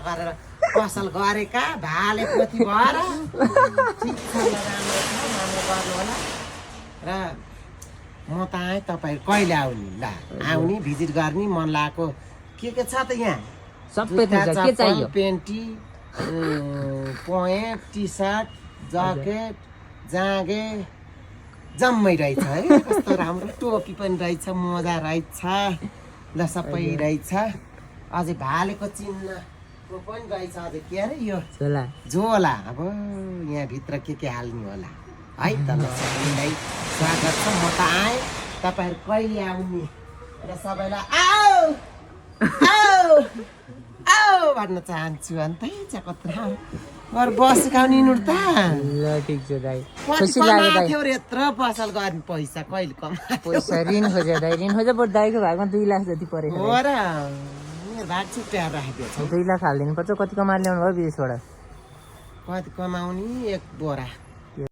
गरेर पसल गरेका भाले पोथी भएर ठिक छ ल, राम्रो छ, राम्रो गर्नु होला। र म त आएँ, तपाईँ कहिले आउने? ल आउने, भिजिट गर्ने, मन लागेको के छ त यहाँ? सबै थोक के चाहियो? Panty, pant, T shirt, jacket, जाँगे जम्मै रहेछ है। कस्तो राम्रो टोपी पनि रहेछ, मोजा रहेछ, ल सबै रहेछ। अझै भालेको चिन्हको पनि रहेछ। अझै के अरे यो झोला। अब यहाँभित्र के हाल्ने होला है त। ल सबैलाई स्वागत छ। म त आएँ, तपाईँहरू कहिले आउने र सबैलाई आऊ आऊ आऊ भन्न चाहन्छु। अन्त चाहिँ कत्रो घर बस खाउने हिँड्नु त। ल ठिक छ दाइ, खुसी लाग्यो दाइ। थियो यत्रो पसल गर्ने पैसा कहिले कमायो? पैसा ऋण खोजे दाइ, ऋण खोजे बरु दाइको भागमा 2 लाख जति परेको हो र। मेरो भाग छुट्याएर राखेको छ। 2 लाख हालिदिनु पर्छ। कति कमाएर ल्याउनु भयो विदेशबाट? कति कमाउने? 1 बोरा।